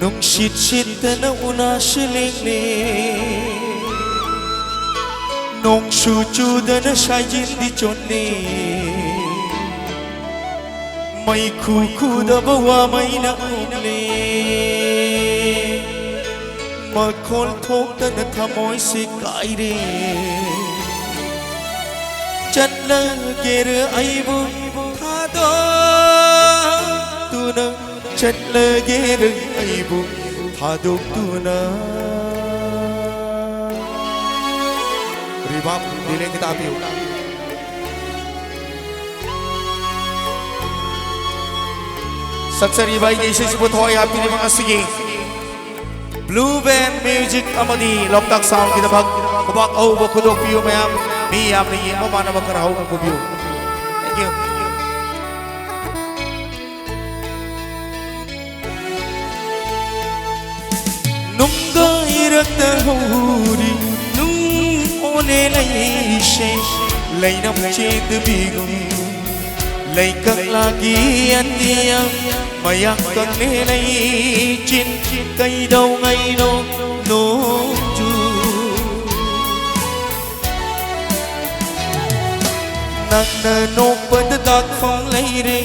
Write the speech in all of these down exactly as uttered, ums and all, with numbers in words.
ꯅꯨꯡꯁꯤꯠ ꯁꯤꯠꯇꯅ ꯎꯅꯥꯁꯨ ꯂꯦꯡꯂꯦ, ꯅꯣꯡꯁꯨ ꯆꯨꯗꯅ ꯁꯥꯏꯖꯤꯟꯗꯤ ꯆꯣꯠꯂꯦ, ꯃꯩꯈꯨ ꯈꯨꯗꯕ ꯋꯥ ꯃꯩꯅ ꯎꯝꯂꯦ, ꯃꯈꯣꯜ ꯊꯣꯛꯇꯅ ꯊꯃꯣꯏꯁꯤ ꯀꯥꯏꯔꯦ꯫ ꯆꯠꯂꯒꯦꯔ ꯑꯩꯕꯨ ꯊꯥꯗꯣꯛꯇꯨꯅ, ꯆꯠꯂꯒꯦꯔ ꯑꯩꯕꯨ ꯊꯥꯗꯣꯛꯇꯨꯅ꯫ Reverb delay ꯈꯤꯇ ꯍꯥꯞꯄꯤꯌꯨ꯫ ꯁꯛꯆꯔꯤꯕ ꯑꯩꯒꯤ ꯏꯁꯩꯁꯤꯕꯨ ꯊꯋꯥꯏ ꯍꯥꯞꯄꯤꯔꯤꯕ ꯉꯁꯤꯒꯤ Blue Band Music ꯑꯃꯗꯤ ꯂꯣꯛꯇꯥꯛ Soundꯒꯤꯗꯃꯛ ꯈꯨꯕꯥꯛ ꯑꯍꯧꯕ ꯈꯨꯗꯣꯛꯄꯤꯌꯨ ꯃꯌꯥꯝ꯫ ꯃꯤ ꯌꯥꯝꯅ ꯌꯦꯡꯕ ꯃꯥꯟꯅꯕ ꯈꯔ ꯍꯧꯅ ꯈꯨꯕꯤꯌꯨ꯫ Thank you꯫ ꯅꯨꯡꯒꯥꯏꯔꯛꯇ ꯍꯧꯔꯤ ꯅꯨꯡ ꯑꯣꯂꯦ ꯂꯩꯁꯦ, ꯂꯩꯅꯝ ꯆꯦꯟꯗꯕꯤꯒꯨꯝ ꯂꯩꯀꯛꯂꯥꯒꯤ ꯑꯇꯤꯌꯥ, ꯃꯌꯥ ꯀꯪꯂꯦ ꯂꯩꯆꯤꯟ, ꯀꯩꯗꯧꯉꯩꯅꯣ ꯅꯣꯡꯖꯨ꯫ ꯅꯪꯅ ꯅꯣꯛꯄꯗ ꯗꯥꯛꯐꯝ ꯂꯩꯔꯦ,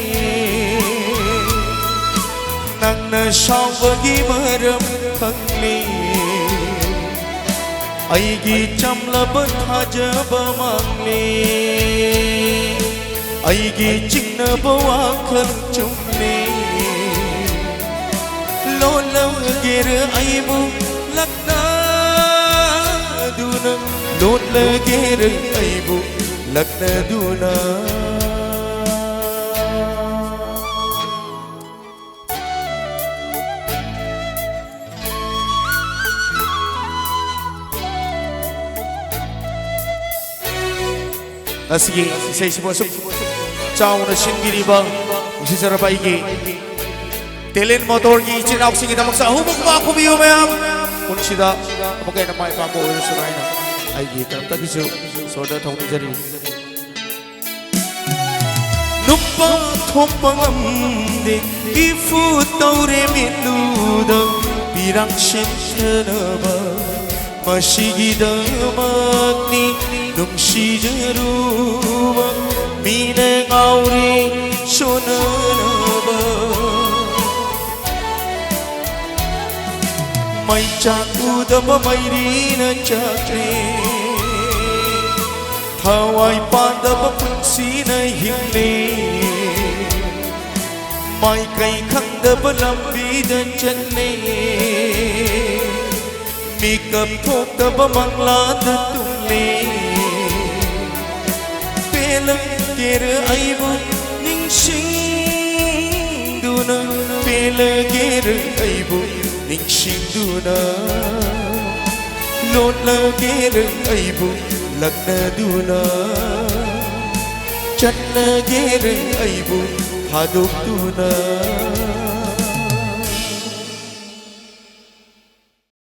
ꯅꯪꯅ ꯁꯥꯎꯕꯒꯤ ꯃꯔꯝ ꯈꯪꯂꯦ꯫ ꯑꯩꯒꯤ ꯆꯝꯂꯕ ꯊꯥꯖꯕ ꯃꯥꯡꯂꯦ, ꯑꯩꯒꯤ ꯆꯤꯡꯅꯕ ꯋꯥꯈꯜ ꯆꯨꯝꯂꯦ꯫ ꯂꯣꯠꯂꯒꯦꯔ ꯑꯩꯕꯨ ꯂꯛꯅꯗꯨꯅ, ꯂꯣꯠꯂꯒꯦꯔ ꯑꯩꯕꯨ ꯂꯛꯅꯗꯨꯅ꯫ ꯉꯁꯤꯒꯤ ꯏꯁꯩꯁꯤꯕꯨ ꯑꯁꯨꯛ ꯆꯥꯎꯅ ꯁꯤꯟꯕꯤꯔꯤꯕ ꯅꯨꯡꯁꯤꯖꯔꯕ ꯑꯩꯒꯤ Talent Motorꯒꯤ ꯏꯆꯤꯟ ꯏꯅꯥꯎꯁꯤꯡꯒꯤꯗꯃꯛꯁꯨ ꯑꯍꯨꯝꯃꯛ ꯈꯨꯕꯥꯛ ꯈꯨꯕꯤꯌꯨ ꯃꯌꯥꯝ꯫ ꯄꯨꯟꯁꯤꯗ ꯑꯃꯨꯛꯀ ꯍꯦꯟꯅ ꯃꯥꯏ ꯄꯥꯛꯄ ꯑꯣꯏꯔꯁꯅꯨ ꯍꯥꯏꯅ ꯑꯩꯒꯤ ꯇꯔꯞꯇꯒꯤꯁꯨ ꯏꯁꯣꯔꯗ ꯊꯧꯅꯤꯖꯔꯤ꯫ ꯅꯨꯄꯥ ꯊꯣꯛꯄ ꯉꯝꯗꯦ ꯏꯐꯨꯠ ꯇꯧꯔꯦ ꯃꯤꯠꯂꯨꯗ ꯄꯤꯔꯥꯡ ꯁꯦꯝꯖꯅꯕ, ꯃꯁꯤꯒꯤꯗꯃꯛꯅꯤ ꯅꯨꯡꯁꯤꯖꯔꯨꯕ ꯃꯤꯅ ꯉꯥꯎꯔꯦ ꯁꯣꯟꯅꯅꯕ꯫ ꯃꯩꯆꯥꯛ ꯎꯗꯕ ꯃꯩꯔꯤꯅ ꯆꯥꯛꯂꯦ, ꯊꯋꯥꯏ ꯄꯥꯟꯗꯕ ꯄꯨꯟꯁꯤꯅ ꯍꯤꯡꯂꯦ꯫ ꯃꯥꯏꯀꯩ ꯈꯪꯗꯕ ꯂꯝꯕꯤꯗ ꯆꯠꯂꯦ, ꯃꯤꯀꯞ ꯊꯣꯛꯇꯕ ꯃꯪꯂꯥꯟꯗ ꯇꯨꯝꯂꯦ꯫ ꯄꯦꯜꯂꯒꯦꯔ ꯑꯩꯕꯨ ꯅꯤꯡꯁꯤꯡꯗꯨꯅ, ꯄꯦꯜꯂꯒꯦꯔ ꯑꯩꯕꯨ ꯅꯤꯡꯁꯤꯡꯗꯨꯅ, ꯂꯣꯠꯂꯒꯦꯔ ꯑꯩꯕꯨ ꯂꯛꯅꯗꯨꯅ, ꯆꯠꯂꯒꯦꯔ ꯑꯩꯕꯨ ꯊꯥꯗꯣꯛꯇꯨꯅ꯫